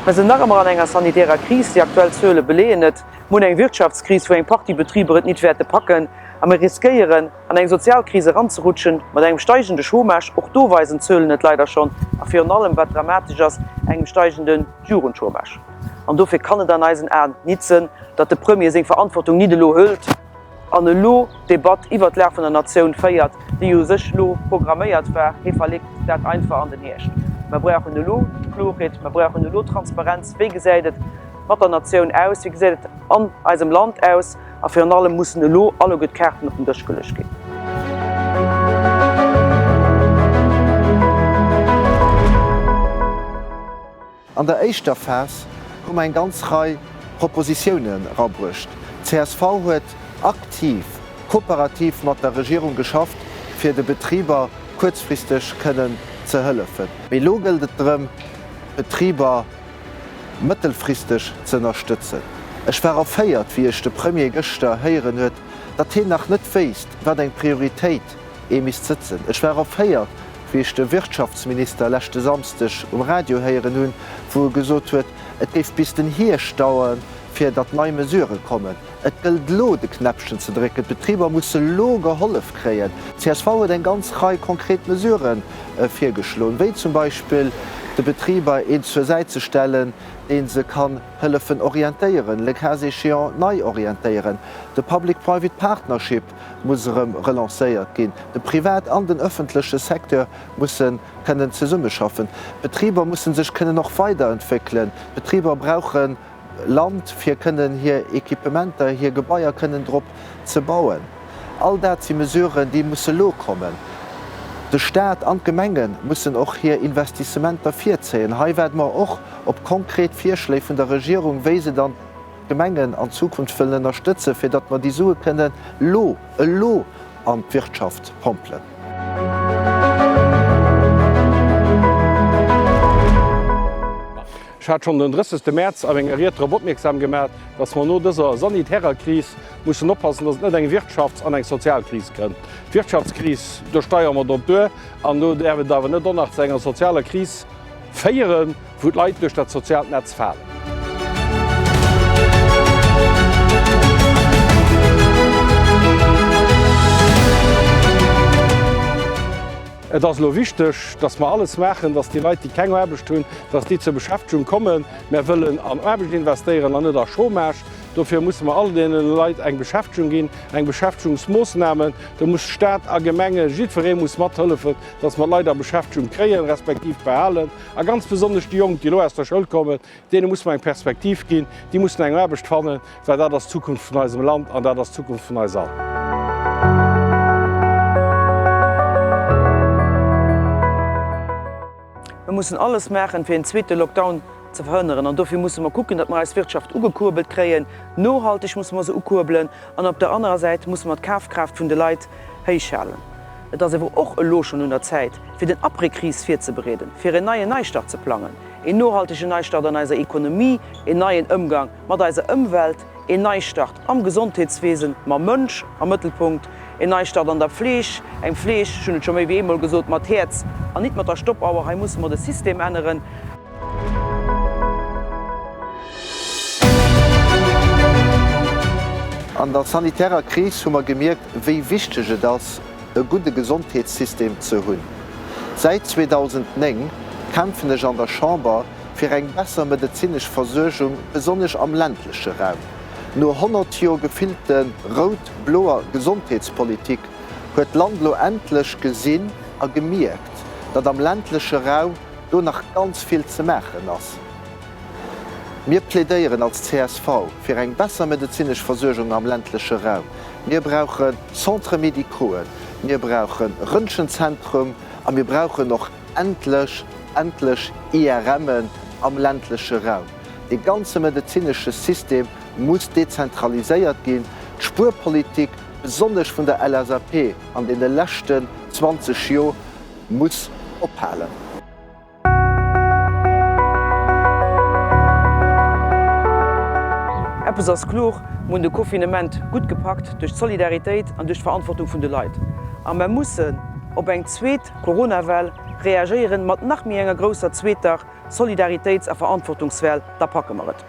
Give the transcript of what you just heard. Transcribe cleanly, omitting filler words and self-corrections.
Mer sinn nach ëmmer an enger sanitärer Kris, déi aktuell Zuele beleeën et. Mer hunn eng Wirtschaftskris, wou eng Partie Betriber et nit wäerte packen. A mer riskéieren, an eng Sozialkris eranzerutschen, mat engem steigende Chômage, och do weisen d'Zuelen et leider schonn, a virun allem, wat dramatesch ass, engem steigende Jugendchômage. An dofir kann et an eisen Aen nit sënn, datt de Premier seng Verantwortung nit elo hëlt an elo d'Debatt iwwert d'Lag vun der Natioun féiert, déi u sech elo programméiert war. Hie verleet dat einfach an den Hierscht. Mer brauchen elo Klorheet, mer brauchen elo Transparenz. Wéi gesäit et mat der Natioun aus? Wéi gesäit et an eisem Land aus? A virun allem mussen elo alleguer d'Kaarten op den Dësch geluecht ginn. An der éischter Phas hu mer eng ganz Rei Propositiounen erabruecht. Csv huet aktiv, kooperativ mat der Regierung geschafft, fir de Betriber kuerzfristeg kënnen ze hëllefen. Mee elo gëllt et drëm, d'Betriber mëttelfristeg ze ënnerstëtzen. Ech war erféiert, wéi ech de Premier gëschter héieren huet, datt hien nach net wéisst, wat eng Prioritéit ee misst sëtzen. Ech war erféiert, wéi ech de Wirtschaftsminister leschte Samsdeg um Radio héieren hunn, wou e gesot huet, et géif bis den Hierscht daueren, fir datt nei Mesurë kommen. Et gëllt elo de Knäppchen ze drécken. D'Betriber musse lo gehollef kréien. Csv huet eng ganz Rei konkret Mesurë virgeschloen, wéi zum Beispill de Betriber een zur Säit ze stellen, dee se kann hëllefen orientéieren, le cas échéant nei orientéieren. De Public-Private Partnership muss erëm relancéiert ginn. De privat an den ëffentleche Secteur musse kënnen zesummeschaffen. D'Betriber musse sech kënnen och weiderentwéckelen. D'Betriber brauche Land, fir kënnen hir Equipementer, hir Gebaier kënnen drop ze bauen. All dat si Mesuren, déi musse lo kommen. De Stat an d'Gemenge mussen och hir Investissementer virzéien. Hei waarde mer och op konkret Virschléi vun der Regierung, wéi se dann d'Gemengen an Zukunft wëllen ënnerstëtzen, fir datt mer déi Sue kënnen lo, elo an d'Wirtschaft pompelen. Ech hat schonn den 30. Mäerz a menger Ried drop opmierksam gemaach, dass mer no dëser sanitärer Kris mussen oppassen, dass et net eng Wirtschafts an eng Sozialkris kënnt. D'Wirtschaftskris, do steiere mer drop duer, an do däerf et awer net och nach zu enger sozialer Kris féieren, wou d'Leit duerch dat soziaalt Netz falen. Et ass elo wichteg, dass mer alles maachen, dass déi Leit, déi keng Aarbecht hunn, dass déi zur Beschäftegung kommen. Mär wëllen an Aarbecht investéieren an net a Chômage. Dofir musse mer all deene Leit eng Beschäftegung ginn, eng Beschäftegungsmoossname. Do muss Stat a Gemenge, jiddweree muss mathëllefen, dass mer d'Leit a Beschäftegung kréien, respektiv behalen. A ganz besonnesch déi Jonk, déi elo aus der Schoul kommen, deene musse mer eng Perspektiv ginn. Déi mussen eng Aarbecht fannen, well dat ass d'Zukunft vun eisem Land an dat ass d'Zukunft vun eis all. Mir mussen alles maachen, fir en zweete Lockdown ze verhënneren. An dofir musse mer kucken, datt mer eis Wirtschaft ugekuerbelt kréien. Nohalteg musse mer se ukuerbelen. An op der anerer Säit musse mer d'Kafkraaft vun de Leit héichhalen. Et ass awer och elo schonn un der Zäit, fir den Après-Kris virzebereeden, fir en neien Neistart ze plangen, een nohaltegen Neistart an eiser Ekonomie, een neien Ëmgang mat eiser Ëmwelt, een Neistart am Gesondheetswesen mam Mënsch am Mëttelpunkt, een Neistart an der Pfleeg, eng Pfleeg, ech hunn et scho méi wéi eemol gesot, mat Häerz an nit mat der Stoppauer. Hei musse mer de System änneren. An der sanitärer Kris hu mer gemierkt, wéi wichteg et ass, e gudde Gesondheetssystem ze hunn. Säit 2009 kämpfen ech an der Chamber fir eng besser medezinesch Versuergung, besonnesch am ländleche Raum. No 100 Joer gefillte rout-bloer Gesondheetspolitik huet d'Land lo endlech gesinn a gemierkt, datt am ländleche Raum do nach ganz vill ze maachen ass. Mir plädéieren als csv fir eng besser medezinesch Versuergung am ländleche Raum. Mir brauche Centres médicauxen, mir brauche Röntgenzentrum a mir brauchen och endlech, endlech IRMen am ländleche Raum. Dee ganze medezinesche System muss dezentraliséiert ginn. D'Spuerpolitik, besonnesch vun der LSAP an deene leschten 20 Jor, muss ophalen. Eppes ass kloer, Mer hunn de Confinement gutt gepackt, duerch d'Solidaritéit an duerch d'Verantwortung vun de Leit. A mer mussen. op eng zweet Coronawell reagéieren, mat nach méi enger grousser zweeter Solidaritéits a Verantwortungswell, da packe mer et.